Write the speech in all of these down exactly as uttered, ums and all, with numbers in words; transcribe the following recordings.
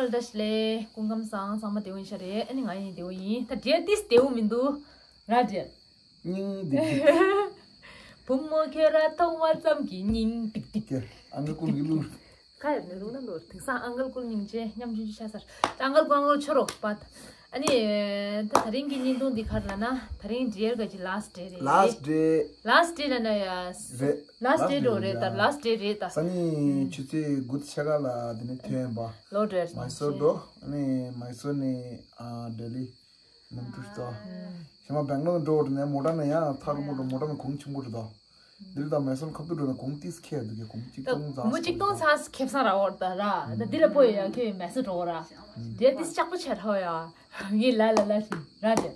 བཀྲ་ཤིས་བདེ་ལེགས། སྐུ་ཁམས་བཟང་། ཚང་མ་བདེ་པོ་ཡིན་ཤག་རེད། ཨ་ནི་ང་ཡང་བདེ་པོ་ཡིན། ད་འདྲེ་ཏིས་བདེ་པོ་མི་འདུག་ར་འདྲེ། སྙིང་འདི་བུ་མོ་ཁྱོད་ར་མཐོང་བ་ཙམ་གྱིས་སྙིང་ཏིག་ཏིག་ཀྱེ། ཨ་ནི་ཀུན་གྱི་གླུ། ཁ་ཡར་ནས་རུང་ན་ལོར་དེང་སང་ཨང་ཀལ་ཀུན་སྙིང་རྗེ་མཉམ་ཆུང་ཆུང་ཆ་སར་ཨང་ཀལ་ཀུན་ཨང་ཀལ་ཆོ་རོགས་པ། ཨ་ནི་ད་ད་རིང་གི་བརྙན་ཐུང་འདི་ག་རེ་ལབ་ན་ད་རིང་འདྲེ་ག་ཅི་ལཱ་སི་ཊི་ཌེ་རེད། ལཱ་སི་ཊི་ཌེ། ལཱ་སི་ཊི་ཌེ་ལབ་ན་ཡ། རེད། ལཱ་སི་ཊི་ཌེ་འགྲོ་རེད་ད། ལཱ་སི་ཊི་ཌེ་རེད་ད། སང་ཉིན་ཆུ་ཚོད་དགུ་དང་ཕྱེད་ཀ་ལ་དེ་ནས་ཐོན་པ། ལོ་འདྲེ་མའི་སོར་འགྲོ། ཨ་ནི་མའི་སོར་ནས་ཨ་ལྡི་ལི་གནམ་གྲུ་ཞིག་ཏོ། ཞེ་མ་སྦེང་ལོར་འགྲོ་བ་ནས་མོ་ཊ་ནས་ཡང་ཐག་རིང་པོ་འགྲོ། མོ་ཊ་ནས་གོང་ཆེན་པོ་རེད་ཏོ། ལྡི་ལི་དང་མའི་སོར་ཁ་ཐུག་འགྲོ་ན་གོང་ཏིས་ཁེ་འདུག་གི། གོང་གཅིག་སྟོང་ཙམ། གོང་གཅིག་སྟོང་ཙམ་ཁེབས་སང་ར་འོར་ད་ར། ད་ལྡི་ལི་པོ་ཡ་ཁེ་མའི་སོར་འགྲོ་ར། དེ་ཏིས་ལྕགས་པོ་ཆེ་ཐོ་ཡ། ངའི་ལ་ལ་ལ་ཞིག་ར་དེ།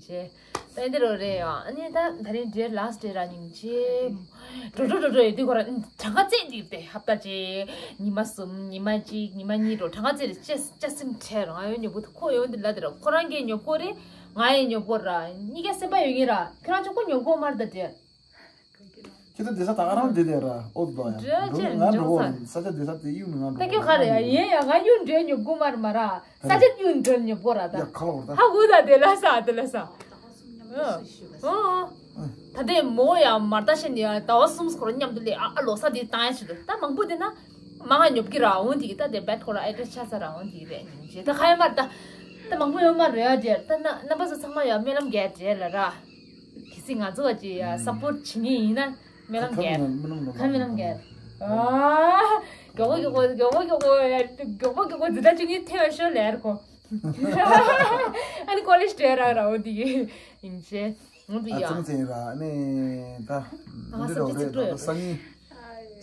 ཅེ། ད་འདི་རོ་རེད་ཡ། ཨ་ནི་ད་ད་རིང་འདྲེ་ལཱ་སི་ཊི་ཌེ་ར་སྙིང་རྗེ། འགྲོ་འགྲོ་འགྲོ་འགྲོ་ཡོད་དུས་ཁོ་ར་གྲངས་ཀ་བཙལ་འདི་དེ་ཧབ་ཏ་ཅིག་ཉི་མ་གསུམ་ཉི་མ་གཅིག་ཉི་མ་གཉིས་འགྲོ་གྲངས་ཀ་བཙལ་རེ་ཅེ་ཅེ་སིན་ཁྲེ་ར། ང་ཡོད་ཉོབ་གོ་ཁོ་ཡོད་འདི་ལ་དེ་ར། ཁོ་རང་གིས་ཉོབ་གོ་རེད། ང་ཡིས་ཉོབ་གོ་ར། གཉིས་ཀ་སེམས་པ་ཡོད་ངེས་ར། ཁྱོད་རང་ཚོ་ཁོ་ཉོབ་གོ་མར་ད་དེ། ཁྱེད་ཚོ་བསྡད་ས་ད་ག་རང་བསྡད་དེ་ར། ཨོ་ད་ཡ། འགྲོ་ཅེ་ང་འགྲོ་འགྲོ་ས། ས་ཆ་བསྡད་ས་དེ་གཡུག་ནས་ང་འགྲོ། ད་ཁྱོད་ག་རེ་ཡ་ཡིན་ཡ། ང་གཡུག་འགྲོ་ཉོབ་གོ་མར་མ་ར། ས་ཆ་གཡུག་འགྲོ་ཉོབ་གོ་ར་ད། ཡ་ཁ་ལོ་ད། ཧ་གོ་ད་དེ་ལ་ས་དེ་ལ་ས། ཨོ། ད་དེ་མོ་ཡ་མར་ད་ཤེ་ནི་ཟླ་བ་གསུམ་སྐོར་མཉམ་དུ་ལས་ཨ་ཨ་ལོ་ས་དེ་བཏང་ཡ་ཆེད་དུ་ད་མང་པོ་དེ་ན་མ་ང་ཉོབ་ཀྱི་ར། འོན་དེ་གི་ད་དེ་བེད་ཁོ་ར་ཨེ་ཏྲེ་ཆ་ས་ར། འོན་དེ་རེད་ཉིན་རྗེ་ད་ཁ་ཡ་མར་ད། ད་མང་པོ་ཡོད་མ་རེད་ཨ་དེ། ད་ན་རྣམ་པ་ཚོ་ཚང་མ་ཡ་སྨོན་ལམ་རྒྱག་དེ་ལ་ར། གལ་སྲིད་ང་ཚོ་བ་ཅི་ཡ་སབ་པོར་བྱེད་ངེས་ཡིན་ན་སྨོན་ལམ་རྒྱག་ཁ་སྨོན་ལམ་རྒྱག་ཨ། མགྱོགས་པོ་མགྱོགས་པོ་མགྱོགས་པོ་མགྱོགས་པོ་ཡ་མགྱོགས་པོ་མགྱོགས་པོ་འཛི་ད་ཅུ་ངའི་ཐེ་བ་ཤོར་ལེར་གོ། ཨ་ནི་ཀོ་ལེ་ཇི་དྲེ་ར་ར་འོ་དེ་གི་ཡིན་ཅེ། འོ་དེ་ཡ། ཨ་ཙང་ཙེ་ར་ཨ་ནི་ད་ང་འདི་སབ་རོ་ཅི་རེད་ཚིག་ད། སང་ཉིན་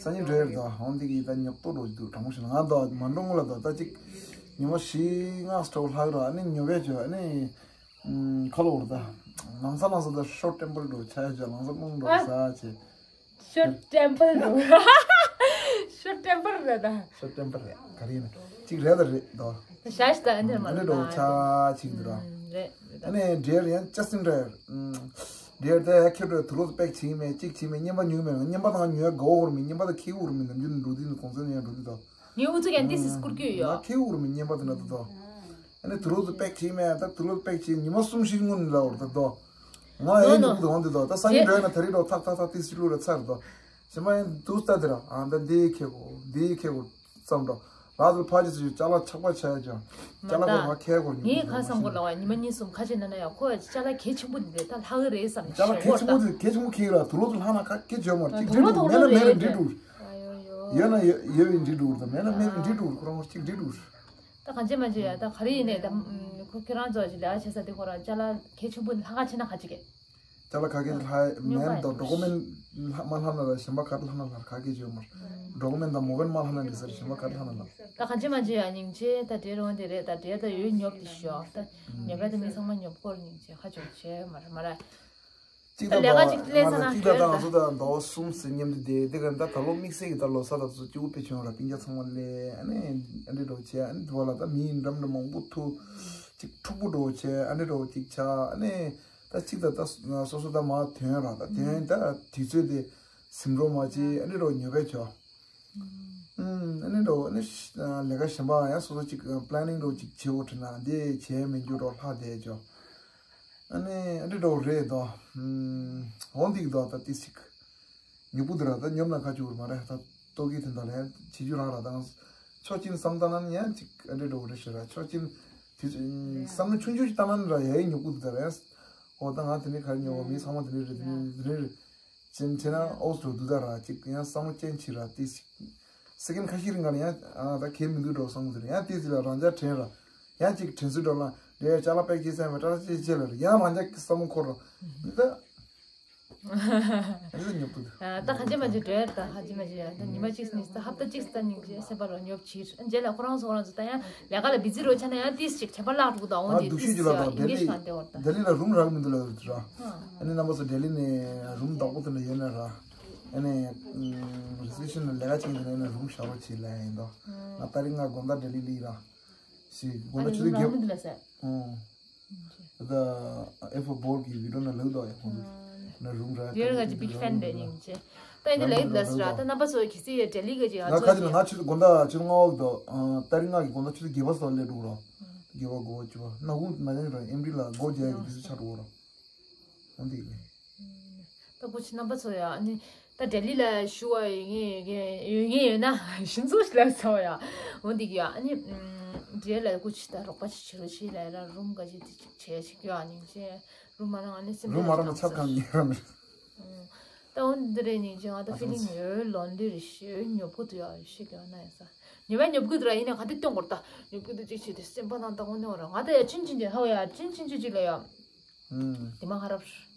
སང་ཉིན་འགྲོ་ཡ་རེད་ད། འོ་དེ་གི་ད་ཉོབ་ཏོ་རོ་འདུག་གྲང་མོ་ཞིག་ང་ད་མ་འགྲོ་ངོ་ལ་ད་ད་ཅིག་ཉི་མ་བཞི་ལྔ་སྟོང་ལྷག་ར། ཨ་ནི་ཉོབ་ཡ་ཅོ་ཨ་ནི། ཁ་ལོ་བར་ད། ལང་ཚ་ལང་ཚ་ད་ཤོར་ཊེམ་པར་འགྲོ་ཆ་ཡ་ཅོ། ལང་ཚ་ལོང་འགྲོ་ཨ། ཟ་ཅེ། ཤོར་ཊེམ་པར་འགྲོ། ཤོར་ཊེམ་པར་རེད་ད། ཤོར་ཊེམ་པར་རེད། ག་རེ་ཡིན་ན། གཅིག་རེད་ད་རེད་དོ། ཤ་ཤ་ད་ཨ་འདྲ་མ་ཨ་ནི་འགྲོ་ཆ་ཅིག་འདུག་ར། རེད་རེད་ད། ཨ་ནི་འདྲེར་ཡང་ཅ་སིན་འདྲ། འདྲེར་ད་ཡ་ཁྱོད་འགྲོ་དུ་རོ་པེག་བྱིན་མེད་གཅིག་བྱིན་མེད་རྔན་པ་ཉོས་མེད། རྔན་པ་དང་ཉོས་གོ་བར་མི་རྔན་པ་ད་ཁེ་བོར་མི་ནམ་རྒྱུན་འགྲོ་དུས་ནི་གོང་ཚད་ནས་ཡང་འགྲོ་དུས་དོ། ངའི་ཨུ་ཚུགས་ཀྱང་ཏིས་སི་སྐུར་སྐྱོད་ཡོད། ང་ཁེ་འུར་མི་རྔན་པ་དེ་འདྲ་འདུག་དོ། ཨ་ནི་དུ་རུ་དུ་པེག་བྱེད་མེད་ད། དུ་རུ་དུ་པེག་བྱེད་ཉི་མ་གསུམ་བཞི་སྔོན་ལ་འོར་ད་དོ། ང་ཨེ་ཉོ་གི་འདུག་འོང་དེ་དོ། ད་སང་ཉིན་འགྲོ་ཡ་ན་ད་རེས་འགྲོ་ཐག་ཐག་ཐག་ཏིས་སི་བླུག་ར་ཚར་དོ། ཞེ་མ་ཡིན་དུས་ད་དེ་ར་ཨ་ད་འདི་ཁེ་གོ་འདི་ཁེ་གོ་བསམ་འགྲོ། ར་དུ་ཕ་ཅི་སུ་ཅ་ལག་ཆག་པ་ཆ་ཡ་ཅང་། ཅ་ལག་གོ་ང་ཁེ་གོ་ཉི་ངས་ཁ་སང་གོ་ལ་བ་ཉི་མ་གཉིས་གསུམ་ཁ་ཆེ་ན་ན་ཡ་ཁོ་ཡ་ཅ་ལག་གལ་ཆེན་པོ་འདི་ད་ལྷག་གི་རེད་བསམ་ཅ་ལག་གལ་ཆེན་པོ་འདི་གལ་ཆེན་པོ་ཁེ་ར་དུ་རུ་དུ་ལྷག་ན་ཁ་གལ་ཆེ་མ་གཅིག་འདྲི་འདུག་མེད་ན་མེད་རེད་འདྲི་འདུག་ཡོད་ན་ཡོད་ཡོད་པའི་འདྲི་འདུག་དང་མེད་ན་མེད་པའི་འདྲི་འདུག་ཁོ་རང་ཁོ་གཅིག་འདྲི་འདུག་ད་གང་བྱེད་མ་བྱེད་ཡ་ད་ག་རེ་ཡིན་ནས་ད་ཁོ་ཁྱེད་རང་ཚོ་ཅིག་ལས་ཀ་བྱེད་ས་དེ་ཁོ་རང་ཅ་ལག་གལ་ཆེན་པོ་ལྷག་ག་ཆེ་ན་ག་ཅིག་གེ་ཅ་ལག་ག་གེ་ལྷག་མེད་དོ། ཌོ་ཀུ་མེན་ལྷག་མ་ལྷག་ན་ལ་གཞན་པ་ག་ལྷག་ན་ལ་ག་གེ་བྱེད་མར་ཌོ་ཀུ་མེན་དང་མོ་བེན་མ་ལྷག་ན་འདི་སར་གཞན་པ་ག་ལྷག་ན་ལ། ད་གང་བྱེད་མ་བྱེད་ཡ་སྙིང་རྗེ་ད་འདྲེ་རོང་དེ་རེད་ད་འདྲེ་ད་ཡོད་ཉོབ་དེ་ཤོག་ད་ཉོབ་ཡ་ད་མི་ཚང་མ་ཉོབ་སྐོར་སྙིང་རྗེ་ཁ་ཅོག་བྱེད་མར་མ་ར། གཅིག་ད་ལས་ཀ་གཅིག་ལས་ས་ན་གཅིག་ད་ད་ང་ཚོ་ད་ཟླ་བ་གསུམ་ཟིན་མཉམ་དུ་བསྡད་དེ་ག་ད་ད་ལོ་དམིགས་བསལ་གྱི་ད་ལོ་གསར་ད་ཚོ་སྐྱིད་པོ་དཔེ་བྱུང་ར། སྤུན་ཀྱག་ཚང་མ་ལས་ཨ་ནི་ཨ་འདྲེ་འགྲོ་བྱས་ཨ་ནི་དུ་བ་ལ་ད་མི་འགྲམ་འགྲམ་མང་པོ་ཐུག་གཅིག་འཁྲུག་པོ་འགྲོ་བྱས་ཨ་འདྲེ་འགྲོ་གཅིག་ཆ་ཨ་ནི་ད་གཅིག་ད་ད་སོ་སོ་ད་མ་ཐོན་ར་ད་ཐོན་ད་དུས་ཚོད་དེ་ཟིན་འགྲོ་མ་བྱས་ཨ་འདྲེ་འགྲོ་ཉོ་བས་ཆོག་ཨ་ནི་འགྲོ་ཨ་ནི་ལས་ཀ་གཞན་པ་ཡང་སོ་སོ་གཅིག་པ་ལ་ནིང་འགྲོ་གཅིག་བྱེད་འོ་དྲན་ན་འདི་བྱས་མི་འགྱུར་འགྲོ་ལྷག་བསྡད་ཆོག་ཨ་ནི་ཨ་འདྲེ་འགྲོ་རེད་དོ། འོང་འདི་གི་དོ་ད་ཏི་ཞིག་ཉོ་པོ་འདི་ར་ད་ཉོབ་ན་ཁ་ཆུ་བུར་མ་རེད་ད་ལྟོ་གི་དེ་འདྲ་ལ་ཡང་བྱེད་རྒྱུ་རང་ར་དང་ཆོག་ཅིན་བསམ་ད་ན་ཡང་ཅིག་ཨ་འདྲེ་འགྲོ་རེད་ཤི་ར་ཆོག་ཅིན་དེ་བསམ་བློ་ཆུང་ཆུང་ཞིག་བཏང་ན་ར་ཡའི་ཉོ་པོ་འདི་ད་ར་ཡང་འོ་ད་ང་དེ་འདྲའི་ག་རེ་ཉོ་བ་མི་ཚང་མ་དེ་འདྲའི་རེད་དེ་འདྲའི་རེད་ཅིན་བྱས་ན་ཨོ་སི་འགྲོ་འདུག་ད་ར་ཅིག་ཡང་བསམ་བློ་ཅན་ཆི་ར་ཏི་ཞིག་སེ་ཀེན་ཁ་ཤས་རིང་ག་ལ་ཡང་ཨ་ད་གལ་མི་འདུག་འགྲོ་བསམ་གི་ཡང་དེ་ཚོ་ལ་རང་ཅག་དྲན་ར། ཡང་ཅིག་དྲན་ཚུལ་འགྲོ་ལ་དེ་ཅ་ལག་པེག་ཅིག་ཟེར་བ་ཏྲ་ཅིག་ཅེ་ལ་ར་ཡང་རང་ཅག་གི་བསམ་བློ་འཁོར་ར། འདི་ད་ཨ་ནི་ཉོབ་ཏུ་འདུག་ད་ག་ཅི་མ་ཅི་འགྲོ་ཡ་ད་ཧ་ཅི་མ་ཅི་ཡ་ད་ཉི་མ་གཅིག་གཉིས་ད་ཧབ་ཏ་གཅིག་ད་ཉིན་གཅིག་སེ་པ་རོ་ཉོབ་ཕྱིར་རྗེས་ལ་ཁོ་རང་ཚོ་ཁོ་རང་ཚོ་ད་ཡང་ལས་ཀ་ལ་བི་ཛི་རོ་ཆ་ན་ཡང་ཏིས་ཅིག་ཁྱད་པར་བརླག་འགྲོ་གི་འདུག་འོང་དེ་ཏིས་ཡ་ཨིན་གེ་ཤི་གང་དེ་འོར་ད། ལྡི་ལི་ལ་རུམ་རག་མི་འདུག་ལ་ཡོད་ར། ཨ་ནི་རྣམ་པ་ཚོ་ལྡི་ལི་ནས་རུམ་བདག་པོ་དེ་འདྲ་ཡོད་ན་ར། ཨ་ནི་རི་སེབ་ཤན་ལ་ལས་ཀ་བྱེད་མཁན་དེ་འདྲ་ཡོད་ན་རུམ་བཞག་རོགས་བྱེད་ལབ་ཡ་ཡིན་དོ། ང་ཏ་རིག་ང་དགོང་དག་ལྡི་ལི་ལི་ར། ཞིག་དགོང་དག་ཆུ་ཚོད་བརྒྱད། ཨོ། ད་ཨེ་ཕོར་བོར་གྱི་བི་ཌིའོ་ནང་ལོག་འདུག་ཡ་ཁོང་ཚོ། ན་རུམ་ར་དེར་ང་ཅི་big fan་རེད་ཉིན་ཅེ། ད་ཡིན་ན་ལེགས་ལས་ར་ད་རྣམ་པ་ཚོ་གི་སི་ཡ་ཌེ་ལི་གི་ཅི་ང་ང་ཁ་ཅི་ལ་ང་ཆུ་དགོང་དག་ཆུ་ལྔ་བ་དོ་ཏ་རིག་ང་གི་དགོང་དག་ཆུ་དགེ་བ་སོགས་ལས་འགྲོ་རོགས། དགེ་བ་དགོ་བ་ཅུ་བ་ན་ཧུ་མ་ནེ་ར་ཨེམ་རི་ལ་སྒོ་རྒྱག་གི་དུས་སུ་ཆ་འགྲོ་རོགས། འོན་ཏེ་ལེ། ད་ཁོ་ཆི་རྣམ་པ་ཚོ་ཡ་ཨ་ནི་ད་ལྡི་ལི་ལ་ཞུ་བ་ཡོད་ངེས་ཡོད་ངེས་ཡོད་ན་ཤིན་ཙོ་ཞིག་ལ་ཚོ་ཡ་འོན་ཏེ་གི་ཡ་ཨ་ནི་ལྡི་ལི་ལ་ཁོ་ཆི་ད་རོགས་པ་ཞིག་བྱེད་རོགས་ཞིག་ལ་ཡ་ར་རུམ་ག་ཅིག་དེ་ཅིག་བྱས་ཞིག་ཡོད་ཨ་ནི་ཅེ་རུམ་མ་རང་ཨ་ནི་སེམས་རུམ་མ་རང་ཆབ་ཁང་ཉེ་ར་མེད། ད་འོན་ཏེ་རེད་ཉིན་ཅེ་ང་ད་ཕི་ལིང་ཡོད་ལོན་ལི་རེ་ཞིག་ཉོབ་ཀུ་དུ་ཡ་ཞིག་ཡོད་ན་ཡ་ས་ཉོབ་ཡ་ཉོབ་ཀུ་དུ་ར་ཡིན་ན་ག་དེ་སྟོན་གོ་ར་ད་ཉོབ་ཀུ་དུ་ཅིག་བྱེད་དེ་སེམས་པ་ནང་ད་འོན་ནོ་ར་ང་ད་ཡ་ཆིན་ཆིན་ཅེ་ཧ་བ་ཡ་ཆིན་ཆིན་ཅེ་ཅིག་ལ་ཡ། དེ་མ་ཁ་རབ་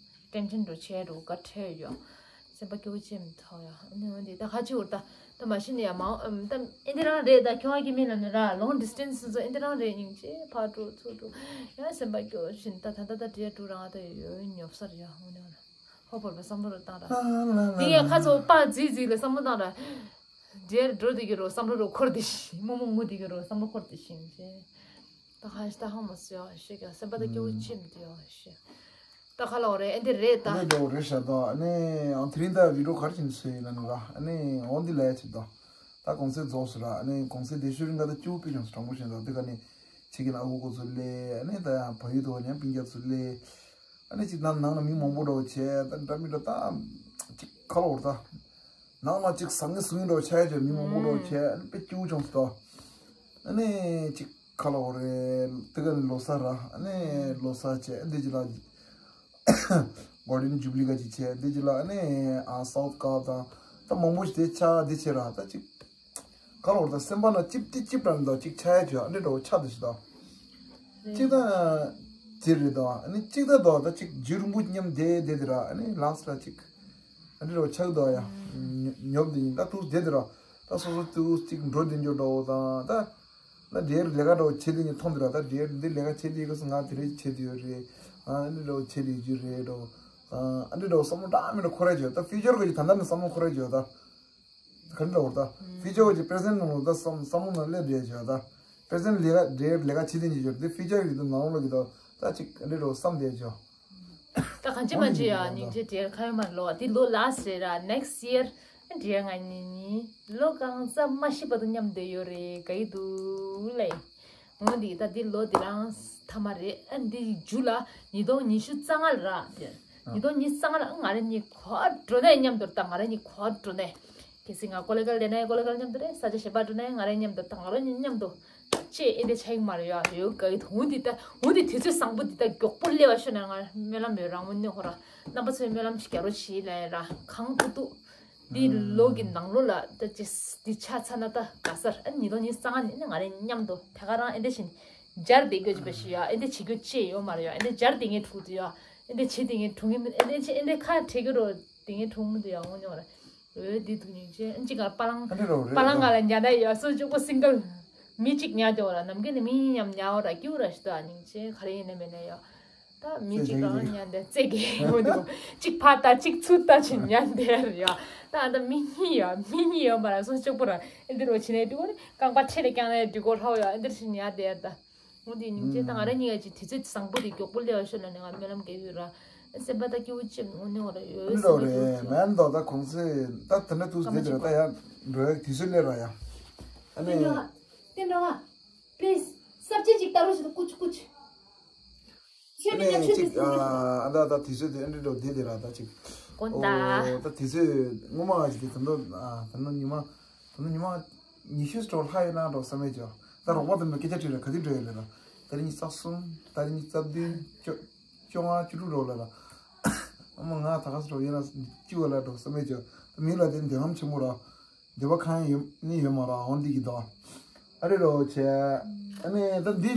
ཊེན་ཤན་འགྲོ་ཆེ་འགྲོ་དཀའ་ཁྲེལ་ཡོད། སེམས་པ་སྐྱོ་ཅེས་མི་ཐོག་ཡ། ཨ་ནི་འོན་ཏེ་ད་ཁ་ཆེ་བོར་ད་ད་མ་གཞི་ནས་ཡ་མ་ཨམ་ད་ཨེ་འདི་རང་རེད་ད་ཁྱོད་ཀྱི་མི་ལ་ནི་ར་ལོང་ཌི་སི་ཊེན་སི་ཚོ་ཨེ་འདི་རང་རེད་སྙིང་རྗེ་ཕར་འགྲོ་ཚུར་འགྲོ་ཡ་སེམས་པ་སྐྱོ་བཞིན་ད་ད་ད་ད་འདྲེ་འགྲོ་རང་ད་ཡོད་ཉོབ་སར་ཡ་འོ་ནི་འོ་ཧོ་བོར་བ་བསམ་བློ་རུ་བཏང་ར་དེ་ཡ་ཁ་ཚོ་པ་རྫིག་རྫིག་ལ་བསམ་བློ་བཏང་ར་འདྲེ་འགྲོ་དེ་གི་རོ་བསམ་བློ་རུ་འཁོར་དེ་ཤི་མོ་མོ་མོ་དེ་གི་རོ་བསམ་བློ་འཁོར་དེ་ཤི་སྙིང་རྗེ། ད་ཁ་ཤས་ད་ཧང་མ་སུ་ཡ་ཤེས་ཀྱང་སེམས་པ་ད་སྐྱོ་བོ་ཅི་མི་འདུག་ཡ་ཤེས། ད་ཁ་ལོ་རེད་ཨེ་འདི་རེད་ད། ཨེ་འདྲ་བོ་རེད་ཤག་ད་ཨ་ནི་ཨང་དེ་རིང་ད་བི་ཌིའོ་ག་རེ་བྱས་ནས་བཟོས་ཡིན་ན་ནི་ར་ཨ་ནི་འོ་འདི་ལ་ཡ་ཆེ་ད། ད་གོང་ཚད་རྫོགས་སོང་ར་ཨ་ནི་གོང་ཚད་དེ་ཤོད་རིང་ད་ད་སྐྱོ་བོ་པི་ཀྱང་སུ་དྲང་པོ་བྱས་ད་འདི་ག་ནི་ཆེ་གི་ན་ཨ་ཁུ་ཁོ་ཚོ་ལས་ཨ་ནི་ད་ཡང་བ་ཡུལ་དུ་བ་ཉམས་པིན་རྒྱ་ཚོ་ལས། ཨ་ནི་ཅིག་ནང་ནང་ལ་མི་མང་པོ་འདྲ་བོ་བྱས་ད་འདྲ་མི་འདྲ་ད་ཅིག་ཁ་ལོ་བོར་ད། ནང་ལ་ཅིག་ཟང་ངེ་ཟུང་ངེ་འདྲ་བོ་ཆགས་ཡ་ཅིག་མི་མང་པོ་འདྲ་བོ་བྱས་ཨ་ནི་དཔེ་སྐྱིད་པོ་བྱུང་སོང་ད། ཨ་ནི་ཅིག་ཁ་ལོ་བོར་དེ་ག་ནི་ལོ་གསར་ར་ཨ་ནི་ལོ་གསར་བྱས་འདི་ཅི་ལ་གོལ་ཌེན་ཇུ་བི་ལི་ག་ཅིག་བྱས་འདི་ཅི་ལ་ཨ་ནི་ཨ་སའུ་ཐི་ཀ་དང་ད་མང་པོ་ཞིག་དེ་ཆགས་འདི་བྱས་ར་ད་ཅིག་ཁ་ལོ་བོར་ད་སེམས་པ་ན་ཅིབ་ཏི་ཅིབ་ར་མི་འདུག་ཅིག་ཆགས་ཡ་ཅིག་ཨ་འདྲ་འདྲ་བོ་ཆགས་འདུག་ཞིག་ད། གཅིག་ད་དེ་རེད་ད། ཨ་ནི་གཅིག་ད་ད་ད་ཅིག་རྒྱུན་རིང་པོ་མཉམ་བསྡད་བསྡད་དེ་ར་ཨ་ནི་ལཱ་སི་ལ་ཅིག་ཨ་འདྲ་རོ་ཆགས་འདུག་ཡ། ཉོབ་འདི་ཡིན་ད་ཐུག་བསྡད་དེ་ར་ད་སོ་སོ་ཐུག་ཅིག་འགྲོ་བསྡད་འཇོག་འདྲ་བོ་དང་ད་ད་འདྲེར་ལས་ཀ་འདྲ་བོ་བྱེད་དེ་ཉིད་མཐོང་དེ་ར་ད་འདྲེར་འདི་ལས་ཀ་བྱེད་དེ་ཡོད་ག་སོ་ང་དེ་རེད་བྱེད་དེ་ཡོད་རེད། ཨ་འདྲ་འདྲ་བོ་བྱེད་དེ་ཡོད་རྒྱུ་རེད་འགྲོ། ཨ་འདྲ་འདྲ་བོ་བསམ་བློ་འདྲ་མི་འདྲ་འཁོར་ཡ་བྱེད་ད་ཕིའུ་ཅར་ག་ཅིག་ད་ད་ནི་བསམ་བློ་འཁོར་ཡ་བྱེད་ད། ག་འདྲ་བོར་ད། ཕིའུ་ཅར་གྱི་པེ་རེ་སེན་ཊི་ནང་ལ་ད་བསམ་བསམ་བློ་ནང་སླེབས་བསྡད་བྱས་ད། པེ་རེ་སེན་ཊི་ལས་ཀ་འདྲེ་ལས་ཀ་བྱེད་དེ་ཉིད་བྱས་དེ་ཕིའུ་ཅར་གྱི་དུ་ནང་ལོགས་ཀྱི་ད་ད་ཅིག་འདྲེ་རོ་བསམ་བསྡད་བྱས། ད་གང་ཅི་མ་ཅི་ཡ་སྙིང་རྗེ་འདྲེ་ཁ་ཡོད་མ་ལོ་འདི་ལོ་ལ་སེ་ར་ནེག་སི་ཡར་འདྲེ་ང་གཉིས་གཉིས་ལོ་གང་ཙམ་མ་ཤི་བར་དུ་མཉམ་བསྡད་ཡོད་རེད་ག་ཡི་འདུག་ལེ། འོ་འདི་ད་འདི་ལོ་འདི་རང་ཐ་མ་རེད་ཨ་འདི་མཇུག་ལ་ཉིས་སྟོང་ཉི་ཤུ་རྩ་ལྔ་ལ་ར་འདི། ཉིས་སྟོང་ཉི་ཤུ་རྩ་ལྔ་ལ་ང་རང་གཉིས་ག་པར་འགྲོ་ནའི་མཉམ་དུ་ད་ང་རང་གཉིས་ག་པར་འགྲོ་ནའི། གལ་སྲིད་ང་ཀོ་ལེ་གལ་བསྡད་ནའི་ཀོ་ལེ་གལ་མཉམ་དུ་རེད། ས་ཆ་གཞན་པར་འགྲོ་ནའི་ང་རང་མཉམ་དུ་ད་ང་རང་གཉིས་མཉམ་དུ་ཅེས་ཨེ་འདྲ་ཆགས་ཀྱི་མ་རེད་ཡ། ཡོད་ག་ཡོད་འོ་འདི་ད་འོ་འདི་དུས་ཚོད་བཟང་པོ་འདི་ད་མགྱོགས་པོ་སླེབས་པ་ཤོད་ནས་ང་སྨོན་ལམ་ཡོད་རང་མོ་གནས་ཁོ་ར་རྣམ་པ་ཚོའི་སྨོན་ལམ་ཞིག་རྒྱག་རོགས་བྱེད་ལབ་ཡ་ར་གང་ཐུབ་ཐུབ། འདི་ལོ་གི་ནང་ལོ་ལ་ད་ཅི་འདི་ཆ་ཚ་ན་ད་ག་སར་ཨ་ཉིས་སྟོང་ཉི་ཤུ་རྩ་ལྔ་ནས་ནི་ང་རང་མཉམ་དུ་ད་ག་རང་ཨེ་འདྲ་བཞིན་སྦྱར་བསྡད་རྒྱུ་ཅིག་པ་ཞིག་ཡ། ཨེ་འདྲ་བྱེད་རྒྱུ་ཅི་ཡོད་མ་རེད་ཡ། ཨེ་འདྲ་སྦྱར་བསྡད་མཁན་འདུག་དུ་ཡ། ཨེ་འདྲ་བྱེད་བསྡད་མཁན་འདུག་ངེས་མིན་ཨེ་འདྲ་ཨེ་འདྲ་ཁ་བྲལ་གི་རོ་བསྡད་མཁན་འདུག་མི་འདུག་ཡ་འོ་ཉོ་ར། འོ་འདི་འདུག་ཉིན་ཅེ་ཨ་ཅི་ག་པ་ལང་ཨ་འདྲ་རོ་རེད་པ་ལང་ང་ལ་ཉ་ད་ཡ་སོ་ཅོག་པོ་སིང་གལ་མི་གཅིག་ཉ་དེ་འོ་ར་ནམ་རྒྱུན་ནི་མི་གཉིས་མཉམ་ཉ་འོ་ར་སྐྱུ་ར་ཞིག་ཏུ་ཨ་ཉིན་ཅེ་ག་རེ་ཡིན་ན་མེད་ན་ཡ། ད་མི་གཅིག་རང་ཉན་དེ་རྩེ་གི་འོ་འདུག་གཅིག་ཕར་ལྟ་གཅིག་ཚུར་ལྟ་བྱེད་ཉན་དེ་ཡ། ད་ཨ་ད་མི་གཉིས་ཡ་མི་གཉིས་ཡོད་པ་ལ་སོ་ཅོག་པོ་ར་ཨེ་འདི་རོ་བྱེད་ནས་འདུག་གོ་ནི་རྐང་པ་ཁྲེ་ལ་བརྐྱངས་ནས་འདུག་གོ་ལྷའོ་ཡ་ཨེ་འདིར་བྱེད་ཉན་དེ་ཡ་ད། འོ་འདི་སྙིང་རྗེ་ད་ང་རང་གཉིས་ཀ་ཅིག་དུས་ཚོད་བཟང་པོ་དེ་མགྱོགས་པོ་སླེབས་པ་ཤོད་ལ་ནས་ང་སྨོན་ལམ་རྒྱག་གི་ཡོད་ར། སེམས་པ་ད་སྐྱིད་པོ་ཅིག་འོ་ནི་འོ་ར་ཡོད་འདི་རོ་སེམས་པ་རེད་སྐྱིད་པོ་མན་དོ་ད་གོང་ཚེ་ད་དེ་འདྲ་དུས་སྐབས་དེ་ར་ད་ཡ་འགྲོ་ཡ་དུས་ཚོད་སླེབས་ར་ཡ། ཨ་ནི། ཏེ་འགྲོ་བ། Please། སབ་ཅི་ཅིག་ལྟ་རོགས་བྱེད་དོ་ཀུ་ཅི་ཀུ་ཅི། ཆོས་ཨ་མི་ཉག་ནི་ཆོས་ཅིག་མི་ཨ་ཨ་ད་ད་དུས་ཚོད་དེ་ཨ་འདྲི་འགྲོ་བསྡད་དེ་ར་ད་ཅིག་དགོངས་དག་ཨོ་ད་དུས་ཚོད་སྔོན་མ་ཞིག་དེ་ད་ལྟ་ཨ་ད་ལྟ་ཉི་མ་ད་ལྟ་ཉི་མ་ཉི་ཤུ་ཙམ་ལྷག་ཡོད་ན་འགྲོ་བསམ་མེད་ཅོ། ད་རོགས་པ་དེ་མོ་སྐད་ཆ་དྲིས་ར་ག་དུས་འགྲོ་ཡོད་ལེ་ར། ད་རིང་ཉི་ཤུ་རྩ་གསུམ། ད་རིང་ཉི་ཤུ་རྩ་བདུན། བཅོ་བཅོ་ལྔ་བཅུ་དྲུག་འགྲོ་ལེ་ར། ཨ་མ་ང་ད་ག་ས་འགྲོ་ཡོད་ན་སྐྱིད་པ་ལ་འགྲོ་བསམ་མེད་ཅོ། ད་མི་ལ་དེ་འདོད་ཁམས་ཆེན་པོ་ར། འདོད་པ་གང་ཡོད་ནི་ཡོད་མ་ར་འོན་ཏེ་གི་དོ། ཨ་རེ་རོ་ཆེ། ཨ་ནི་ད་འདི་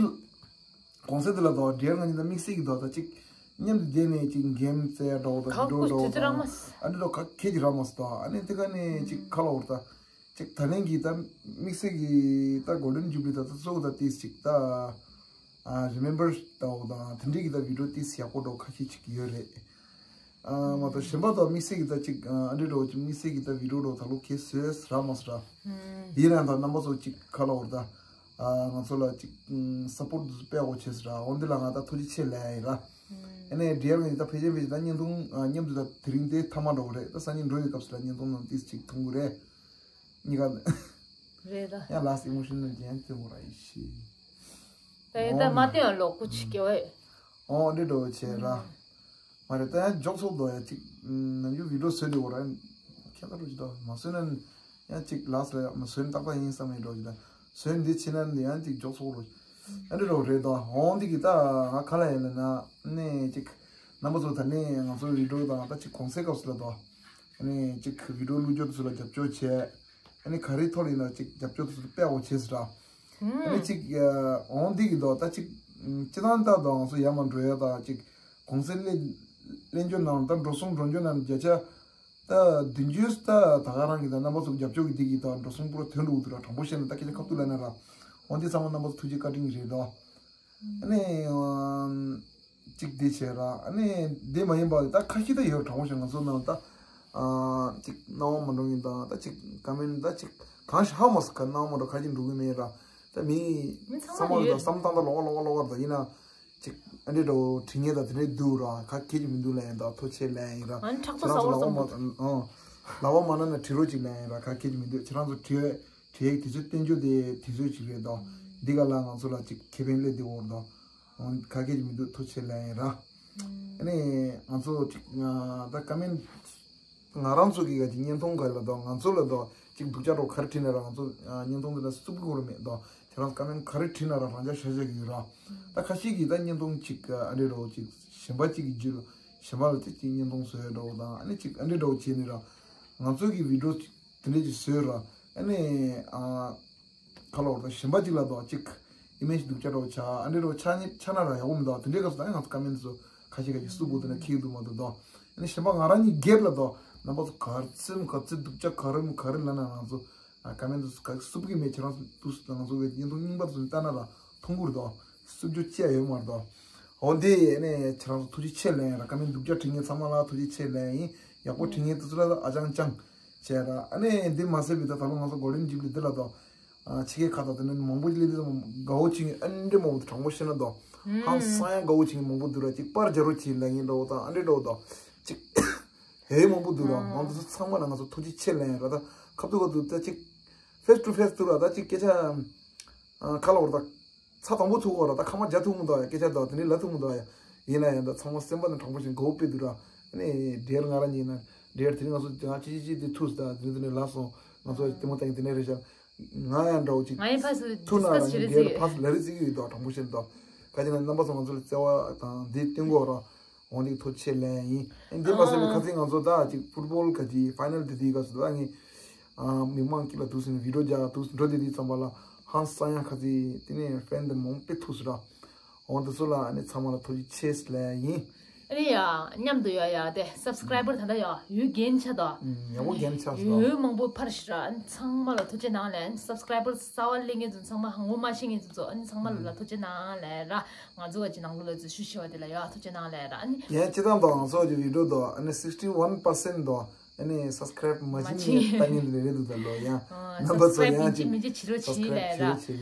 གོང་ཚད་དེ་ལ་དོ་འབྲེལ་ང་གཉིས་ད་དམིགས་བསལ་གི་དོ་ད་ཅིག་མཉམ་དུ་བསྡད་ནས་ཅིག་གེམ་རྩེ་ཡ་འགྲོ་དང་གང་འགྲོ་ཁུ་འགྲོ་ཅི་ཅི་རང་མ་དང་། ཨ་འདི་འགྲོ་ཁ་ཁེ་ཅི་རང་མ་སོ་དང་ཨ་ནི་དེ་ག་ནས་ཅིག་ཁ་ལོ་བར་ད་ཅིག་ད་ལན་གི་ད་དམིགས་བསལ་གི་ད་གོལ་ཌེན་ཇུ་བི་ལི་ད་ད་གཙོ་བོ་ད་ཏིས་ཅིག་ད་ཨ་རི་མེམ་བར་ད་འོ་དང་དེ་འདྲའི་གི་ད་བི་ཌིའོ་ཏིས་ཡག་པོ་འགྲོ་ཁ་ཤས་ཅིག་ཡོད་རེད། ཨ་མ་གཏོགས་གཞན་པ་དང་དམིགས་བསལ་གྱི་ད་ཅིག་ཨ་འདྲི་འགྲོ་ཅིག་དམིགས་བསལ་གྱི་ད་བི་ཌིའོ་འགྲོ་ད་ལོ་ཁེ་སོས་ར་མ་སོ་ར། ཡིན་རང་ད་རྣམ་པ་ཚོ་ཅིག་ཁ་ལ་འོར་ད་ཨ་ང་ཚོ་ལ་ཅིག་སབ་པོར་ཊི་དཔེ་འོ་ཆེ་སོ་ར། འོ་འདི་ལ་ང་ད་ཐུགས་རྗེ་ཆེ་ལབ་ཡིན་ར། ཨ་ནི་འབྲེལ་ཡོད་ད་ཕལ་ཆེར་ཕལ་ཆེར་ད་བརྙན་ཐུང་མཉམ་དུ་ད་དེ་རིང་དེ་མཐའ་མ་འགྲོ་གི་རེད། ད་སང་ཉིན་འགྲོ་ཡི་སྐབས་སུ་ད་བརྙན་ཐུང་ནང་ཏིས་ཅིག་མཐོང་གི་རེད། གཉིས་ཀ་རེད་ད། ཡང་last emotional ཅན་སྟོན་དགོས་ར་ཡིན་ཤི། ད་ཡིན་ད་མ་སྟོན་ཡང་ལོག་གུ་ཆི་སྐྱེ་བས། ཨོ་འདི་འགྲོ་བྱས་ར། མ་རེད་ད་ཡང་འཇོག་ཚོགས་དོ་ཡ་ཅིག་ནམ་རྒྱུན་video བཟོས་འདུག་ར། ཁྱད་པར་རུ་ཅི་ད་མ་བཟོས་ན་ཡང་ཅིག་last ལ་ཡང་མ་བཟོས་ན་ཏག་ཏག་ཡིན་བསམ་ཡིན་འགྲོ་ཅི་ད། བཟོས་འདི་ཕྱི་ན་འདི་ཡང་ཅིག་འཇོག་ཚོགས་རུ། ཨ་འདི་འགྲོ་རེད་ད། ཨོ་འདི་གི་ད་ང་ཁ་ལ་ཡིན་ལ་ན་ནས་ཅིག་རྣམ་པ་ཚོ་ད་ནས་ང་ཚོ་video དང་ད་ཅིག་གོང་གསལ་སྐབས་སུ་ལ་ད། ཨ་ནས་ཅིག་video བླུགས་རྒྱུ་དེ་ཚོ་ལ་རྒྱབ་སྐྱོར་བྱས། ཨ་ནི་ག་རེ་ཐོག་ལ་ཡིན་ན་ཅིག་རྒྱབ་སྐྱོར་དེ་ཚོ་སྤེལ་འོ་བྱེད་ཟེར་ར། ཨ་ནི་ཅིག་འོང་འདི་གི་འདུག་ད་ཅིག་སྤྱི་བཏང་ད་འདུག་ང་ཚོ་ཡར་མར་འགྲོ་ཡ་ད་ཅིག་གོང་གསལ་གླེང་གླེང་རྒྱུ་ནང་ད་འགྲོ་སོང་འགྲོ་རྒྱུ་ནང་བརྒྱ་ཆ་ད་བདུན་ཅུ་ད་ད་ག་རང་གི་ད་རྣམ་པ་ཚོ་རྒྱབ་སྐྱོར་གི་འདི་གི་ད་འགྲོ་སོང་པུ་ར་ཐོན་འགྲོ་གི་འདུག་ར། དྲང་པོ་བཤད་ན་ད་སྐད་ཆ་ཁ་ཐུག་ལབ་ན་ར། འོང་འདི་ཚང་མ་རྣམ་པ་ཚོ་ཐུགས་རྗེ་བཀའ་དྲིན་གི་རེད་འདུག་ཨ་ནི། གཅིག་འདི་བྱས་ར། ཨ་ནི་འདི་མ་ཡིན་པ་ད་ཁ་ཤས་ད་ཡོད། དྲང་པོ་བཤད་ང་ཚོ་ནང་ད། གཅིག་སྣང་བ་མ་འགྲོ་མཁན་དང་ད་གཅིག་ཀ་མེན་ད་གཅིག་གང་ཞིག་ཧ་མ་སི་ཁ་སྣང་བ་མ་འགྲོ་ཁ་ཅིག་འགྲོ་གི་མེད་ར། ད་མི་མི་ཚང་མ་ཚང་མ་ཡོད། ད་བསམ་སྟངས་ད་ལོག་ལོག་ལོག་ལོག་ད་ཡིན་ན། གཅིག་ཨ་འདྲེ་འགྲོ་དྲི་ངན་ད་དེ་འདྲས་འདུག་ར། ཁ་ཁྱེད་ཀྱི་མི་འདུག་ལན་ད་ཐོ་ཆེ་ལན་ཡིན་ར། ཨ་ནི་ཕྲག་དོག་ཁྱེད་རང་ཚོ་ལ་ཟ་བ་བ་མ་ཙམ། ཨང་། ལ་བ་མ་ན་ན་དྲི་རོ་གཅིག་ལན་ཡིན་ར། ཁ་ཁྱེད་ཀྱི་མི་འདུག་ཁྱེད་རང་ཚོ་དྲི་བའི། དེ་དུས་ཚོད་བསྟན་རྒྱུ་དེ་དུས་ཚོད་ཅིག་རེད་དོ། འདི་ག་ལ་ང་ཚོ་ལ་ཅིག་ཁེ་ཕན་སླེབས་བསྡད་འོར་དོ། འོང་ག་གེ་ཅིག་མི་འདུག་ཐུགས་ཆེ་ལན་ར། ཨ་ནི་ང་ཚོ་ཅིག་ད་ཀ་མེན་ང་རང་ཚོ་གི་ག་ཅིག་བརྙན་ཐུང་ག་ལ་དོ་ང་ཚོ་ལ་དོ་ཅིག་སྡུག་ཅག་རོ་ག་རེ་བྲིས་ན་ར་ང་ཚོ་བརྙན་ཐུང་འདི་ལ་སུབ་གི་འོར་མེད་དོ། ཁྱེད་རང་ཀ་མེན་ག་རེ་བྲིས་ན་ར་རང་ཅག་ཤ་ཤ་གི་ཡོད་ར། ད་ཁ་ཤས་ཀྱིས་ད་བརྙན་ཐུང་ཅིག་ཨ་འདྲེ་རོ་ཅིག་གཞན་པ་ཅིག་གི་རྒྱུད་ལ་གཞན་པ་ལ་ཅིག་ཅིག་བརྙན་ཐུང་བཟོས་འགྲོ་དང་ཨ་ནི་ཅིག་ཨ་འདྲེ་འགྲོ་བྱས་ནི་ར། ང་ཚོ་གི་video་ཅིག་དེ་འདྲས་ཅིག་བཟོས་ར། ཨ་ནི་ཨ་ཁ་ལོ་ར་གཞན་པ་ཅིག་ལ་དོ་ཅིག་ཨི་མེཇ་སྡུག་ཅག་འགྲོ་ཆ་ཨ་འདྲེ་རོ་ཆ་ནི་ཆ་ན་ར་ཡག་པོ་མི་འདུག་དེ་འདྲས་སྐབས་སུ་ད་ང་ཚོ་ཀ་མེན་ཚོ་ཁ་ཤས་ཁ་ཤས་སུབ་པོ་དེ་ན་ཁེག་འདུག་མ་འདུག་དོ། ཨ་ནི་གཞན་པ་ང་རང་གཉིས་རྒྱབ་ལ་དོ་རྣམ་པ་ཚོ་ག་ཚོད་ག་ཚོད་སྡུག་ཅག་ག་རེ་མི་ག་རེ་ལ་ན་ང་ཚོ། ཨ་ཀ་མེན་དུ་ག་སུབ་གི་མེད། ཁྱེད་རང་དུ་ང་ཚོ་གི་བརྙན་ཐུང་རྙིང་པ་དུ་ལྟ་ན་ལ་མཐོང་གུར་དོ། སུབ་རྒྱུ་ཅི་ཡ་ཡོད་མ་རེད་དོ། འོ་འདི་ནས་ཁྱེད་རང་ཚོ་ཐུགས་རྗེ་ཆེ་ལན་ར། ཀ་མེན་སྡུག་ཅག་བྲིས་མཁན་ཚང་མ་ལ་ཐུགས་རྗེ་ཆེ་ལན་ཡིན། ཡག་པོ་བྲིས་མཁན་དུ་ཚོ་ལ་ཨ་ཅང་ཅང་བྱས་ར། ཨ་ནི་འདི་མ་ཟད་པའི་ད་ད་ལོ་ང་ཚོ་གོལ་ཌེན་ཇུ་བི་ལི་འདི་ལ་དོ། ཨ་ཕྱི་རྒྱལ་ཁག་དང་དེ་ནས་མང་པོ་ཅིག་ལས་དེ་ཚོ་དགའ་བོ་བྱེད་མཁན་ཨ་འདྲེ་མང་པོ་དྲང་པོ་བཤད་ན་དོ། ཧང་སང་ཡང་དགའ་བོ་བྱེད་མཁན་མང་པོ་འདུག་ར། ཅིག་པར་རྒྱག་རོགས་བྱེད་ལབ་མཁན་འདྲ་བོ་དང་ཨ་འདྲེ་འདྲ་བོ་དང་། ཅིག་ཧེ་མང་པོ་འདུག་ར། ང་ཚོ་ཚང་མ་ལ་ང་ཚོ་ཐུགས་རྗེ་ཆེ་ལན་ར། ད་ཁ་ཐུག་ཁ་ཐུག་ད་ཅིག་face to face་ཐུག་ར། ད་ཅིག་སྐད་ཆ་ཁ་ལ་བར་ད་ཚ་དང་པོ་ཐུག་གོ་ར། ད་ཁ་མ་རྒྱ་ཐུག་མི་འདུག་ཡ། སྐད་ཆ་ད་དེ་འདྲའི་ལ་ཐུག་མི་འདུག་ཡ། ཡིན་ན་ཡང་ད་ཚང་མ་སེམས་པ་ནང་དྲང་པོ་བཞིན་དགའ་བོ་དཔེ་འདུག་ར། ཨ་ནི་འདྲེར་ང་རང་ཉིད་ན་འདྲེར་དེ་རིང་ང་ཚོ་ང་ཅི་ཅི་ཅི་དེ་ཐུག་ད་དེ་འདྲ་དེ་འདྲ་ལ་སོང་། ང་ཚོ་ལྟད་མོ་ལྟ་ཡིན་དེ་འདྲ་རེད་ཤག་ང་ཡང་འདྲ་བོ་ཅིག་ང་ཡང་ཕར་ཚུར་ཐུག་ན་discuss་ར་བྱེད་ངས་རེད་འདྲེར་ཟེར་ཕར་ལ་རེ་ཟིག་ཡོད་དོ། དྲང་པོ་བཤད་དོ། ག་ཅི་ན་རྣམ་པ་ཚོ་ང་ཚོ་ལ་བརྩེ་བ་དང་འདི་བསྟན་དགོས་ར། འོང་དེ་ཐུགས་རྗེ་ཆེ་ལན་ཡིན། ཨ་འདི་མ་ཟད་པའི་ཁ་སང་ང་ཚོ་ད་ཅིག་ཕུཊ་བོལ་ག་ཅི་ཕའི་ནལ་དེ་དེའི་སྐབས་སུ་ད་ངས་མི་མང་དཀྱིལ་ལ་འདུག་ཟིན་བི་ཌིའོ་རྒྱག་འདུག་འགྲོ་དེ་དེའི་ཙམ་པ་ལ་ཧང་སང་ཡང་ཁ་སང་དེ་ནས་ཕེན་དེ་མང་པོ་ཐུག་སོང་ར། འོང་དེ་ཚོ་ལ་ཨ་ནི་ཚང་མ་ལ་ཐུགས་རྗེ་ཆེ་ལན་ཡིན། ཨ་ནི་ཡ་མཉམ་དུ་ཡ་ཡ་དེ་སབ་སི་ཀ་རའི་བར་ད་ལྟ་ཡ་ཡོད་རྒན་ཆ་དོ། ཡག་པོ་རྒན་ཆ་སོང་། ཡོད་མང་པོ་ཕར་ཞིག་ར། ཨ་ནི་ཚང་མ་ལ་ཐུགས་རྗེ་གནང་ལན། སབ་སི་ཀ་རའི་བར་གསར་བ་སླེབས་མཁན་ཚོ་ཚང་མ་ངོ་མ་ཤེས་མཁན་ཚོ་ཚོ་ཨ་ནི་ཚང་མ་ལ་ལ་ཐུགས་རྗེ་གནང་ལན་ར། ང་ཚོ་བ་ཅི་ནང་ལོ་ལ་ཚོ་ཤུ་ཤི་བ་དེ་ལ་ཡ་ཐུགས་རྗེ་གནང་ལན་ར། ཨ་ནི་ཡང་སྤྱི་བཏང་དང་ང་ཚོ་གི་བི་ཌིའོ་དང་ཨ་ནི་sixty one percent་དང་ཨ་ནི་subscribe་མ་བྱེད་མཁན་ལྟ་མཁན་རེ་རེ་འདུག་ད་ལོ་ཡང་རྣམ་པ་ཚོ་ཡང་ཅིག་མི་བྱེད་རོགས་བྱེད་ལས་ར།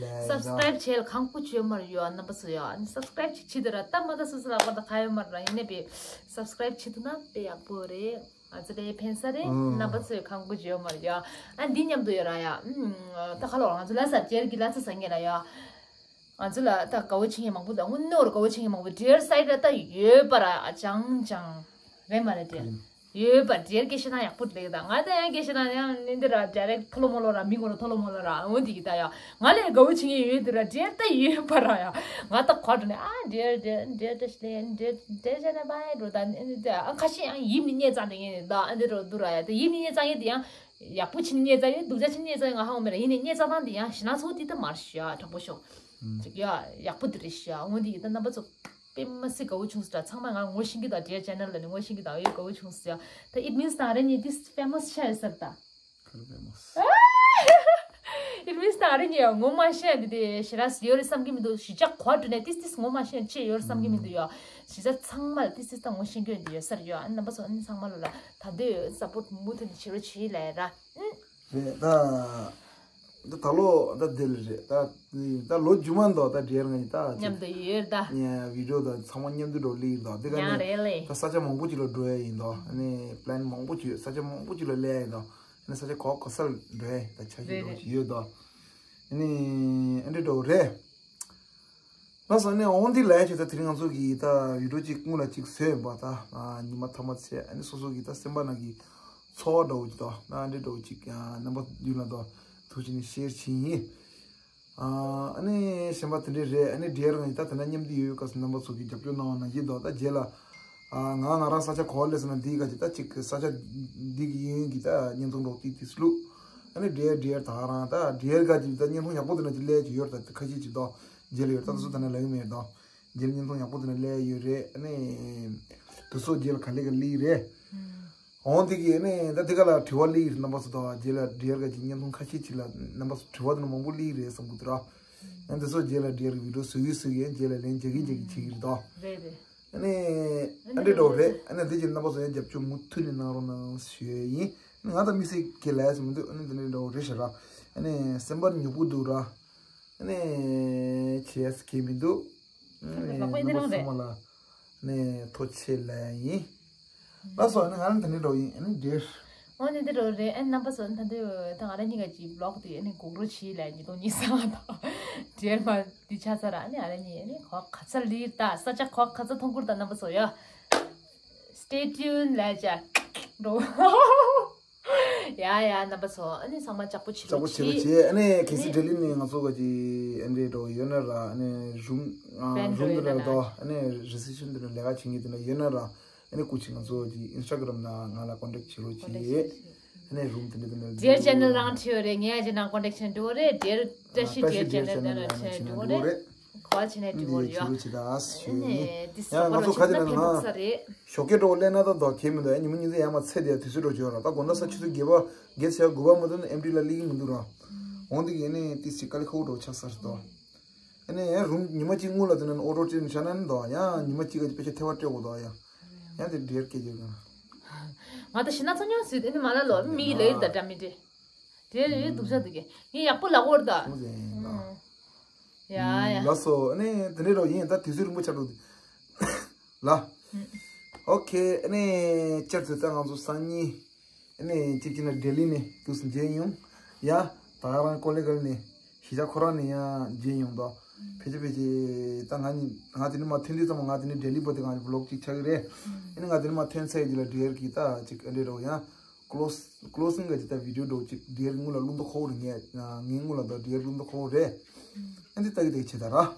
subscribe་བྱེད་ལ་གང་ཁུ་བྱོས་མར་ཡོད་རྣམ་པ་ཚོ་ཡ་ཨ་ནི་subscribe་ཅིག་བྱེད་དུ་ར་ད་མ་ད་སུ་སུ་ལ་བར་ད་ཁ་ཡོད་མར་ར། ཡིན་ནས་པའི་subscribe་བྱེད་ཐུབ་ན་དཔེ་ཡག་པོ་རེད། ང་ཚོ་དཔེ་ཕན་ས་རེད། རྣམ་པ་ཚོས་གང་ཁུ་བྱོས་མར་ཡ་ཨ་འདི་མཉམ་དུ་ཡོད་ར་ཡ། ད་ཁ་ལོ་ང་ཚོ་ལ་ས་རྒྱལ་གྱི་ལ་ས་ས་ངེ་ར་ཡ། ང་ཚོ་ལ་ད་དགའ་བོ་བྱེད་མཁན་མང་པོ་འདུག་དངོས་གནས་དགའ་བོ་བྱེད་མཁན་མང་པོ་འབྲེལ་སའི་ད་ཡོད་པ་ར་ཅང་ཅང་རེད་མ་རེད་དེ། ཡོད་པ་འབྲེལ་སྐད་ཆ་ན་ཡག་པོ་ལེགས་ད་ང་ད་ཡང་སྐད་ཆ་ན་ཡང་ནི་འདི་ར་direct་ཐོ་ལོ་མོ་ལོ་ར་མི་གོ་ར་ཐོ་ལོ་མོ་ལོ་ར་འོ་འདི་གི་ད་ཡ་ང་ལས་དགའ་བོ་བྱེད་མཁན་ཡོད་འདི་ར་འབྲེལ་ད་ཡོད་པ་ར་ཡ་ང་ད་གོ་འགྲོ་ནས་ཨ་འབྲེལ་འབྲེལ་འབྲེལ་འབྲེལ་འབྲེལ་བྱས་ནས་བའི་འགྲོ་ད་ཨ་ཁ་ཤས་ཡང་ཡིབ་ནི་རྙེད་ཙང་དེ་ངས་ད་ཨ་འདི་ར་འདུ་ར་ཡ་ད་ཡིབ་ནི་རྙེད་ཙང་ཡོད་འདི་ཡང་ཡག་པོ་བྱེད་ནི་རྙེད་ཙང་ཡོད་སྡུག་ཅག་བྱེད་ནི་རྙེད་ཙང་ཡོད་ང་ཧ་གོ་མེད་ར་ཡིན་ནི་རྙེད་ཙང་ད་འདི་ཡང་ཞེ་ན་ཚོ་འདི་ད་མར་ཤི་ཡ་དྲང་པོ་ཤོག་ཅིག་ཡ་ཡག་པོ་དེ་རེད་ཤག་འོ་འདི་ཡིན་ད་རྣམ་པ་ཚོ་དཔེ་མ་སྲིད་དགའ་བོ་བྱུང་སོང་ད། ཚང་མ་ང་ངོ་ཤེས་ཀྱི་ད་འདྲའི་channel་ལ་ནི་ངོ་ཤེས་ཀྱི་ད་ཡོད་དགའ་བོ་བྱུང་སོང་ཡ། ད་it means་ད་རེ་ཉིད་this famous་ཆགས་ཡོད་ས་རེད་ད། ག་རེ་famous། It means་ད་རེ་ཉིད་ཡ་ངོ་མ་ཤེས་ཡ་འདི་དེ་ཞེ་དྲག་ཡོད་རེད་བསམ་གྱི་མི་འདུག་གཞིས་ཆགས་གོ་དྲུག་ནས་this this་ངོ་མ་ཤེས་ཡ་ཅི་ཡོད་རེད་བསམ་གྱི་མི་འདུག་ཡ། གཞིས་ཆགས་ཚང་མ་ལ་this this་ད་ངོ་ཤེས་ཀྱི་ཡོད་འདི་ཡོད་ས་རེད་ཡ། ཨ་རྣམ་པ་ཚོ་ཨ་ནི་ཚང་མ་ལ་ལ་ད་འདོད་ཡོད་support་མུ་མཐུད་ནས་བྱེད་རོགས་བྱེད་ལས་ར། ཨུ། རེད་ད། ད་ད་ལོ་ད་དེ་ལ་རེད་ད། ད་ལོ་རྒྱུས་མ་འདུག་ད་འབྲེལ་ང་ཡིན་ད་མཉམ་དུ་ཡོད་ད། ཡ་བི་ཌི་ཡོ་ད་ཚང་མ་མཉམ་དུ་འགྲོ་ལི་ཡིན་ད། དེ་ག་ཡང་ནས་རེད་ལེ། ད་ས་ཆ་མང་པོ་ཅིག་ལ་འགྲོ་ཡ་ཡིན་ད། ཨ་ནི་པི་ལན་མང་པོ་ཅིག་ཡོད། ས་ཆ་མང་པོ་ཅིག་ལ་སླེབས་ཡ་ཡིན་ད། ཨ་ནི་ས་ཆ་ག་ག་ས་ལ་འགྲོ་ཡ་ཡིན་ད། ཆ་ཤས་རེད་འགྲོ་རེད་ཅིག་ཡོད་ད། ཨ་ནི་ཨ་འདྲ་འགྲོ་རེད། ལགས་སོ། ཨ་ནི་འོང་འདི་ལས་བྱས་ད་དེ་རིང་ང་ཚོ་གིས་ད་བི་ཌི་ཡོ་གཅིག་སྔོན་ལ་གཅིག་བཟོས་ཡིན་པ་ད། ཨ་ཉི་མ་ཐ་མ་བྱས། ཨ་ནི་སོ་སོ་གིས་ད་སེམས་པ་ནང་གི་ཚོར་བ་འདྲ་བོ་ཅིག་ད་ཨ་འདྲ་འདྲ་བོ་ཅིག་ཡང་རྣམ་པ་མདུན་ལ་ད་ཐུགས་ཆེ་ནས་ཤེར་བྱས་ཡིན། ཨ་ཨ་ནི་གཞན་པ་དེ་འདྲས་རེད། ཨ་ནི་འབྲེལ་ཡོད་ད་དེ་འདྲ་མཉམ་དུ་ཡོད་སྐབས་སུ་རྣམ་པ་ཚོ་གིས་རྒྱབ་སྐྱོར་གནང་བ་ནང་བཞིན་ད་ད་རྗེས་ལ། ཨ་ང་ང་རང་ས་ཆ་ག་པར་སླེབས་སོང་ན་འདིའི་ག་ཅིག་ད་ཅིག་ས་ཆ་འདི་གི་གཡས་གཡོན་གྱི་ད་བརྙན་ཐུང་འདྲ་བོ་ཏིག་ཏིག་བླུགས། ཨ་ནི་འབྲེལ་ཡོད་འབྲེལ་ཡོད་ད་རང་ད་འབྲེལ་ཡོད་ག་ཅིག་ད་བརྙན་ཐུང་ཡག་པོ་དེ་འདྲ་ཅིག་སླེབས་ཀྱི་ཡོད་རེད། ད་ཁ་ཤས་ཅིག་ད་རྗེས་ལ་ཡོད་ད་དེ་ཚོ་ད་ནི་ལབ་ཀྱི་མེད་ད། རྗེས་ལ་བརྙན་ཐུང་ཡག་པོ་དེ་འདྲ་སླེབས་ཡོད་རེད། ཨ་ནི་དེ་ཚོ་རྗེས་ལ་ག་ལེ་ག་ལེ་རེད། འོང་དེ་གི་ཨ་ནི་ད་དེ་ག་ལ་དྲི་བ་སླེབས་ཡོད་རེད། རྣམ་པ་ཚོ་ད་རྗེས་ལ་འབྲེལ་ཡོད་ག་ཅིག་བརྙན་ཐུང་ཁ་ཤས་ཅིག་ལ་རྣམ་པ་ཚོ་དྲི་བ་དེ་འདྲ་མང་པོ་སླེབས་ཡོད་རེད་བསམ་གི་འདུག་ར། ཨ་ནི་དེ་ཚོ་རྗེས་ལ་འབྲེལ་ཡོད་གི་བི་ཌི་ཡོ་བཟོ་གི་བཟོ་གི་རྗེས་ལ་ལན་རྒྱག་གི་རྒྱག་གི་བྱེད་ཀྱི་རེད་ད། རེད་རེད། ཨ་ནི་ཨ་ནི་འདྲ་བོ་རེད། ཨ་ནི་འདི་གི་རྣམ་པ་ཚོ་ཡང་རྒྱབ་སྐྱོར་མུ་མཐུད་ནས་གནང་རོགས་གནང་ཞུ་ཡས་ཡིན། ཨ་ནི་ང་ད་དམིགས་བསལ་གྱི་ལབ་ཡས་མི་འདུག་ཨ་ནི་འདི་འདྲ་འདྲ་བོ་རེད་ཤག་ར། ཨ་ནི་སེམས་པར་མྱུ་གུ་འདུག་ར། ཨ་ནི་བྱེད་ཡས་གང་མི་འདུག་ཨ་ནི་ལག་པ་ཡིན་རྣམ་པ་ཚང་མ་ལ་ཨ་ནི་ཐུགས་རྗེ་ཆེ་ལབ་ཡས་ཡིན། ལགས་སོ། ཨ་ནི་ང་རང་ད་འདི་འདྲ་བོ་ཡིན། ཨ་ནི་འདིར། འོ་ནི་འདི་འདྲ་བོ་རེད། ཨ་ནི་རྣམ་པ་ཚོ་ད་འདི་ད་ང་རང་གཉིས་ཀ་གི་བི་ལོག་དེ་ཨ་ནི་གུག་རོ་བྱིས་ལ་ཉིས་སྟོང་ཉི་ཤུ་རྩ་ལྔ་དང་འབྲེལ་མ་འདི་ཆགས་ཚར། ཨ་ནི་ཨ་ར་གཉིས་ཨ་ནི་ག་པར་ག་ས་སླེབས་ད། ས་ཆ་ག་པར་ག་ས་མཐོང་གི་རེད་ད། རྣམ་པ་ཚོ་ཡ། Stay tuned ལབ་བྱས་འགྲོ། ཡ་ཡ་རྣམ་པ་ཚོ་ཨ་ནི་ཚང་མ་ལྕགས་པོ་བྱེད་ལྕགས་པོ་རོགས་བྱེད་རོགས་བྱེད། བྱེད། ཨ་ནི་གལ་སྲིད་ཨ་ནི་ལྡི་ལི་ནས་ང་ཚོ་ག་ཅིག་ཨ་འདྲས་འགྲོ་ཡོད་ན་ར། ཨ་ནི་རུམ་ཨ་ཕན་རུམ་འགྲོ་འདི་ཡ་ལ་འགྲོ། ཨ་ནི་རི་སེབ་ཤན་འདི་ལ་ལས་ཀ་བྱེད་མཁན་འདི་ལ་ཡོད་ན་ར། ཨ་ནི་སྐུ་མཁྱེན་ང་ཚོ་གི་ཨིན་སི་ཊ་གྷི་རམ་ནང་ང་ལ་ཀོན་ཊེག་བྱེད་རོགས་ཀོན་ཊེག་བྱེད། བྱེད། ཨ་ནི་རུམ་དེ་འདྲ་དེ་འདྲ་ཇེར་ཅེ་ནལ་རང་བྲིས་ཡོད་རེད། ངས་ཨ་ཅེ་ནང་ཀོན་ཊེག་བྱས་ནས་འགྲོ་གི་རེད། ཇེར་བཀྲ་ཤིས་ཇེར་ཅེ་ནལ་ནང་ལ་བྲིས་ནས་འགྲོ་གི་རེད། ག་པར་བྱས་ནས་འགྲོ་གི་རེད་ཡ། ཨ་ནི་འདི་ཡ་ཁྱེད་རོགས་བྱེད་ད་ཞུ་ཡིན། ཡང་ང་ཚོ་ཁ་ཅིག་ན་ཕན་པོ་ས་རེད། ཞོགས་ཀས་འགྲོ་སླེབས་ན་ད་དོ་ཁྱད་མི་འདུག་ཨ་ཉི་མ་ཉིན་མཚན་ཡར་མ་ཚད་དེ་དུས་ཚོད་འགྲོ་བྱོས་ར། ད་དགོང་དག་ས་ཆུ་ཚོད་བརྒྱད་པ་བརྒྱད་ཚེས་དགུ་པ་མ་ཐོན་ན་ཨེམ་ཊི་ལ་སླེབས་ཀྱི་མི་འདུག་ར། འོང་དེ་གི་ཨ་ནི་ཏི་སི་དཀའ་ལས་ཁག་པོ་འགྲོ་ཆགས་ཚར་ཏོ། ཨ་ནི་ཡང་རུམ་ཉི་མ་གཅིག་སྔོན་ལ་དེ་ནས་ཨོ་ཌར་སྤྲད་ནས་བཞག་ན་ནི་འདུག་ཡང་ཉི་མ་གཅིག་ག་དཔེ་ཆ་ཐེ་བ་སྤྲད་དགོས་འདུག་ཡ། ཡང་དེ་འདྲའི་སྐད་ཆ་གང་། ང་ད་ཞེ་ན་ཚ་ཉོ་སྲིད་དེ་ནི་མ་ལ་ལོ་མི་ཡི་ལས་ཡི་ད་འདྲ་མི་འདྲ། དེ་ཡི་སྡུག་ཅག་འདུག་གི་ངས་ཡག་པོ་ལབ་དགོས་རེད་ད། ཡ་ཡ། ལགས་སོ། ཨ་ནི་དེ་འདྲའི་རོགས་ཡིན། ད་དུས་ཚོད་རིང་པོ་ཆགས་འགྲོ་འདུག་ལ། ཨོ་ཁེ། ཨ་ནི་བསྐྱར་དུ་ད་ང་ཚོ་སང་ཉིན། ཨ་ནི་གཅིག་གཅིག་ན་ལྡི་ལི་ནས་དུས་སུ་མཇལ་ཡོང་། ཡ། ད་ག་རང་ཀོ་ལི་གལ་ནས་གཞིས་ཆགས་ཁོ་རང་ནས་ཡང་མཇལ་ཡོང་དོ། ཕལ་ཆེར་ཕལ་ཆེར་ད་ང་ནི་ང་དེ་ནས་མར་ཐོན་དུས་ཙམ་པ་ང་དེ་ནས་ལྡི་ལི་བར་དུ་ང་ནི་བི་ལོག་ཅིག་ཆགས་ཀྱི་རེད། ཨ་ནི་ང་དེ་ནས་མར་ཐོན་ཚར་རྗེས་ལ་འབྲེལ་གྱི་ད་ཅིག་ཨ་འདྲས་རོགས་ཡང་ཀློ་ཀློ་སིང་གི་ཅིག་ད་བི་ཌི་ཡོ་འདྲ་ཅིག་འབྲེལ་དངུལ་ལ་བླུག་མདོག་ཁ་པོ་རེད། ངས་ངས་དངུལ་ལ་ད་འབྲེལ་བླུག་མདོག་ཁ་པོ་རེད། ཨ་འདི་ལྟ་གི་ལྟ་གི་བྱེད་ད་ར།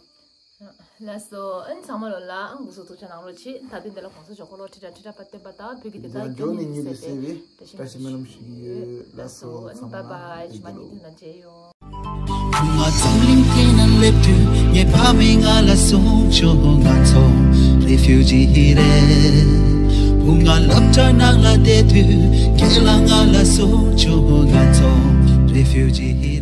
ལགས་སོ། ཨ་ནི་ཚང་མ་ལོ་ལ་ཨང་དགོང་དྲོ་ཐུགས་ཆ་གནང་རོགས་གྱིས། ད་དུས་འདི་ལ་གོང་ས་མཆོག་འཁོར་ལོ་ཁྲི་ཕྲག་ཁྲི་ཕྲག་པ་བརྟན་པ་དང་བོད་ཀྱི་བདེན་མཐའ་མགྱོགས་ནས་མྱུར་དུ་གསལ་བའི་བཀྲ་ཤིས་སྨོན་ལམ་ཞུ་གི་ཡོད། ལགས་སོ། ཚང་མ་བདེ་སྐྱིད་ལོ། ང་འཛམ་གླིང་སྟེང་ན་སླེབས་དུས་ངའི་ཕ་མས་ང་ལ་གསུངས་བྱུང་ང་ཚོ་རི་ཕིའུ་ཇི་རེད། བུ་ང་སློབ་གྲྭ་ནང་ལ་བསྡད་དུས་རྒན་ལགས་ང་ལ་གསུངས་བྱུང་ང་ཚོ་རི་ཕིའུ་ཇི་རེད།